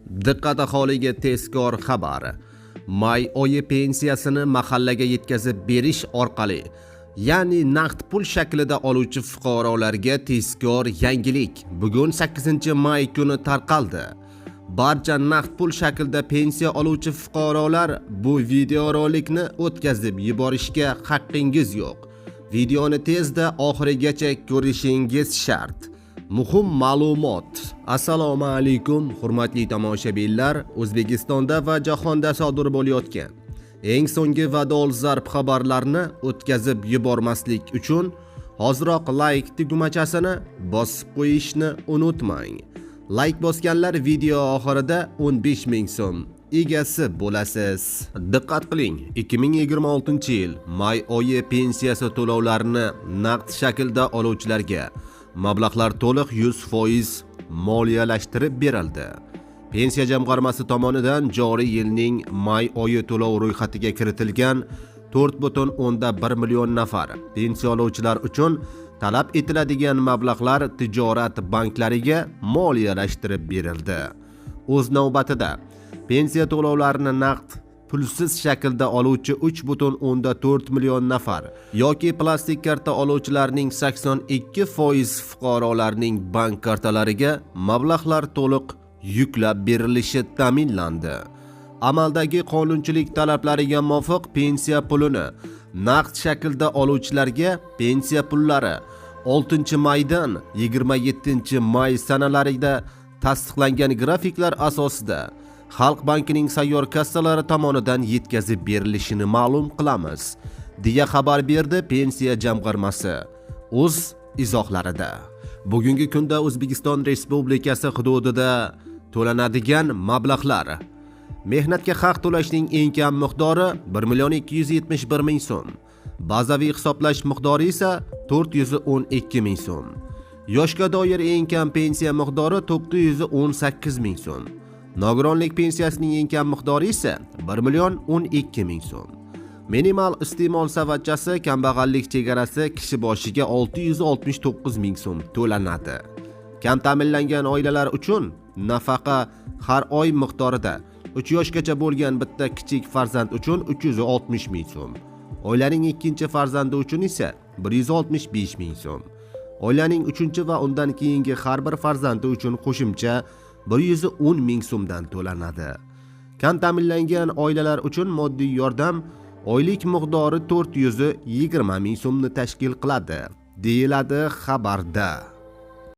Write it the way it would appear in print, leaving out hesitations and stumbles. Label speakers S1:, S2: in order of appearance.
S1: Diqqat aholiga tezkor xabar. May oyi pensiyasini mahallaga yetkazib berish orqali, ya'ni naqd pul shaklida oluvchi fuqarolarga tezkor yangilik bugun 8-may kuni tarqaldi. Barcha naqd pul shaklida pensiya oluvchi fuqarolar bu videorolikni o'tkazib yuborishga haqqingiz yo'q. Videoni tezda oxirigacha ko'rishingiz shart. Muhim ma'lumot. Assalomu alaykum, hurmatli tomoshabinlar. O'zbekistonda va jahonda sodir bo'layotgan eng so'nggi va dolzarb xabarlarni o'tkazib yubormaslik uchun hoziroq like tugmachasini bosib qo'yishni unutmang. Like bosganlar video oxirida 15 ming so'm egasi bo'lasiz. Diqqat qiling, 2026-yil may oyi pensiyasi to'lovlarini naqd shaklda oluvchilarga mablag'lar to'liq 100% moliyalashtirib berildi. Pensiya jamg'armasi tomonidan joriy yilning may oyi to'lov ro'yxatiga kiritilgan 4,1 million nafar pensiya oluvchilar uchun talab etiladigan mablag'lar tijorat banklariga moliyalashtirib berildi. O'z navbatida pensiya to'lovlarini naqd pulsiz shaklda oluvchi 3,4 million nafar yoki plastik karta oluvchilarning 82% fuqarolarning bank kartalariga mablag'lar to'liq yuklab berilishi ta'minlandi. Amaldagi qonunchilik talablariga muvofiq pensiya pulini naqd shaklda oluvchilarga pensiya pullari 6 maydan 27 may sanalarida tasdiqlangan grafiklar asosida Xalq bankining sayyor kassalari tomonidan yetkazib berilishini ma'lum qilamiz, deya xabar berdi Pensiya jamg'armasi o'z izohlarida. Bugungi kunda O'zbekiston Respublikasi hududida to'lanadigan mablag'lar: mehnatga haq to'lashning eng kam miqdori 1 million 271 ming so'm, bazaviy hisoblash miqdori esa 412 ming so'm. Yoshga doir eng kam pensiya miqdori 918 ming so'm. Nogironlik pensiyasining eng kam miqdori esa 1 million 12 ming so'm. Minimal iste'mol savatchasi kambag'allik chegarasi kishi boshiga 669 ming so'm to'lanadi. Kam ta'minlangan oilalar uchun nafaqa har oy miqdorida 3 yoshgacha bo'lgan bitta kichik farzand uchun 360 ming so'm. Oilaning ikkinchi farzandi uchun esa 165 ming so'm. Oilaning uchinchi va undan keyingi har bir farzandi uchun qo'shimcha 110 ming so'mdan to'lanadi. Kam ta'minlangan oilalar uchun moddiy yordam oylik miqdori 420 ming so'mni tashkil qiladi, deyiladi xabarda.